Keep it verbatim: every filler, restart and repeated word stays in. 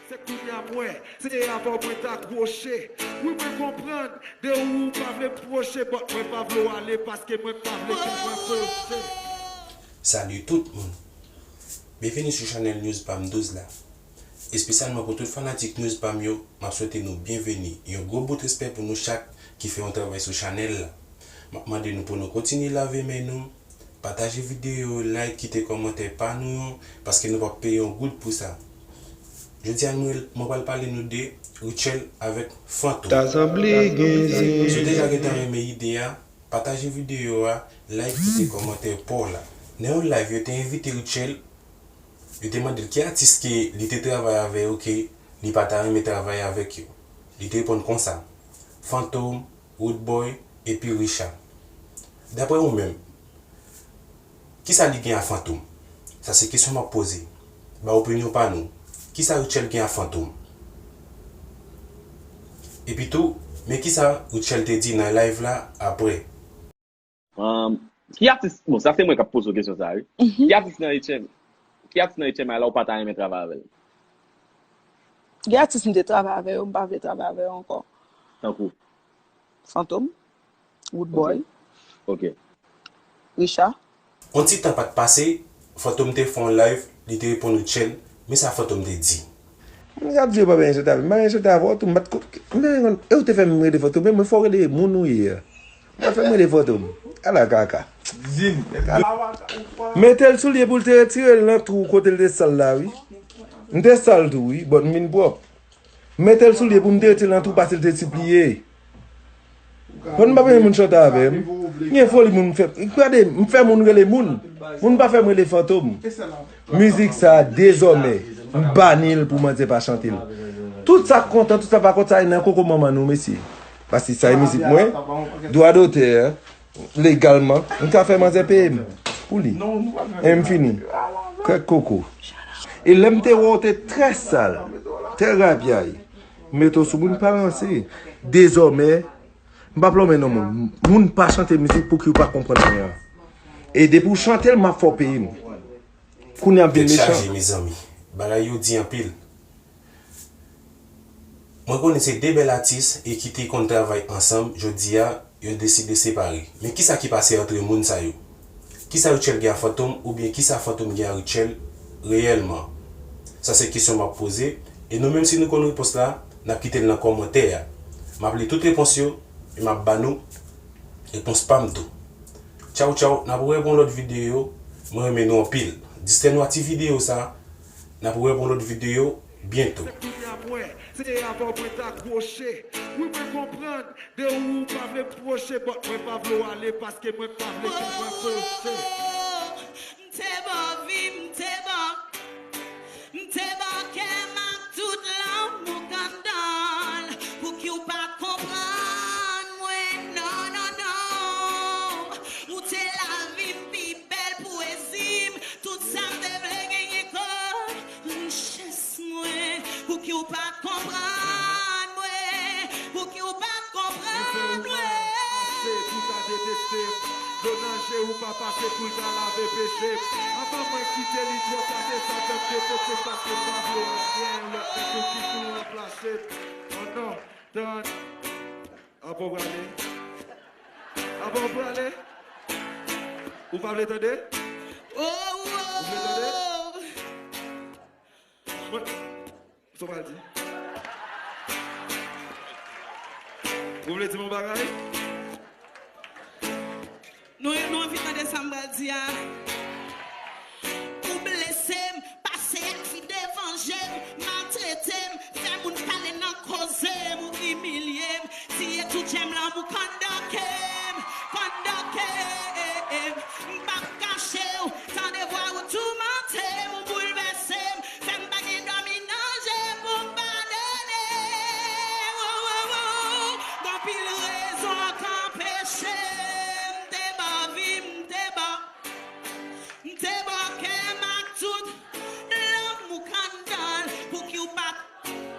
Se kounye a m wè, se avan mwen t akwoche. Wi, mwen konprann, de ou ou pa vle m pwoche, but mwen pa vle w ale paske mwen pa vle kè mwen fòse. Salut tout moun. Byenvini sou chanèl News Pam douz la. Espesyalman pou tout fanatik News Pam yo, m ap swete nou byenveni. Yon gwo bout respè pou nou chak ki fè yon travay sou chanèl la. M ap mande nou pou nou kontinye lave men nou, pataje videyo yo, like, kite kòmantè pa nou yo, paske nou p ap peye yon goud pou sa. Jodi a, nou, mwen pral pale nou de Rutshelle avèk Fantom. Ta sanble gen zen. Si w deja gentan renmen ide a, pataje videyo a, like, kite kòmantè pa w la. Nan yon live, yo te envite Rutshelle, yo te mande l ki atis ke li te travay avè yo ke li pa ta renmen travay avèk yo. Li te reponn konsa, Fantom, Roodboy, epi Richard. Daprè ou menm, kisa li gen a Fantom? Sa se kesyon m ap poze. Ba opinyon pa nou. Kisa Rutshelle gen a Fantom? Epi tou, men kisa Rutshelle te di nan live la apre. Um, ki atis, bon, sa se mwen k ap poze w kesyon sa a, wi. Ki atis nan H M, ki atis nan H M I la ou pa ta renmen travay avè l? Gen atis m te travay avè yo, m pa vle travay avè yo ankò. Tankou? Fantom, Roodboy, Ok. Richard. On ti tan pa t pase, Fantom te fè yon live, li te reponn Rutshelle, men sa Fantom te di. Mwen ap di yo pa bay ensote avè m, m pa bay ensote avè w tou, m pa t ko, m pa t konn, e ou te fè m rele Fantom, men mwen fò w rele moun ou ye a. Ou pa fè m rele Fantom. Ala kaka. Mete l sou lye pou l te retire l nan twou kote l te sal la, wi. M te sal tou, wi, but m vin pwòp. M mete l sou lye pou m te retire l nan twou pase l te sipliye. Bon, m pa renmen moun chante avè m. M gen foli moun m fè. Gade, m fè moun rele moun. Moun pa fè m rele Fantom. Mizik sa a, dezòmè, m bani l pou manzè pa chante l. Tout sa k kontan, tout sa k pa kontan, sa e nan koko manman nou, mesye. Paske sa e mizik mwen, dwa dotè, legalman, m ka fè manzè peye m pou li. E m fini. Kèk koko. E lè m te wè w te trè sal, trè rapyay, m mete w sou moun pa ranse. Dezòmè, m p ap lonmen non moun. Moun pa chante mizik pou ki w pa konprann anyen an. E depi w chante l, m ap fè w peye m. Kounye a m vin Tèt mechan. Chaje, mezanmi. Bagay yo di anpil. Mwen konnen se de bèl atis e ki te konn travay ansanm, jodi a, yo deside separe. Men kisa ki pase antre moun sa yo? Kisa Rutshelle gen a Fantom oubyen kisa Fantom gen a Rutshelle reyèlman? Sa se kesyon m ap poze, e nou menm si nou konn repons la, n ap kite l nan kòmantè a. M ap li tout repons yo e m ap ba nou repons pa m tou. Tchaw tchaw, n ap wè pou yon lòt videyo, mwen renmen nou anpil. Distrè nou ak ti videyo sa, n ap wè pou yon lòt videyo byento. Se kounye a m wè, se avan mwen t akwoche. Wi, mwen konprann, de ou ou pa vle m pwoche, but mwen pa vle w ale paske mwen pa vle kè mwen fòse. M te ba w vi, m te ba w, m te ba w kè m ak tout lanmou k anndan l. Pouki w pa t konprann mwen? Non, non, non. Ou te lavi m pi bèl pwezi m. Tout sa m te vle genyen kò m chans mwen. Pouki w pa t konprann mwen? Pouki w pa t konprann mwen? Pase pou ta deteste m. Dlo nan je ou pa pase pou l ta lave peche m. Avan mwen kite li twò ta te sa fè m defese m paske m pa vle w gen yon lòt nèg ou ki pou ranplase m. Oh non, tann. Apa w prale? Apa w prale? Ou pa vle tande? Ou vle tande? Mwen, sa w pral di? Ou vle di m yon bagay? Nou, nou anvi tande sa m pral di a.